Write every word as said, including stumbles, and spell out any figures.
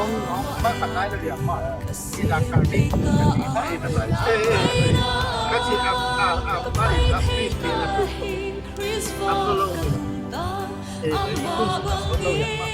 Kong, kong, ma ka tai la liam ma. Sila ka ni, ka ni, ka ni, ka ni. Eh, eh, eh. Ka si a, a, a, a, a, a, a, a, a, a, a, a,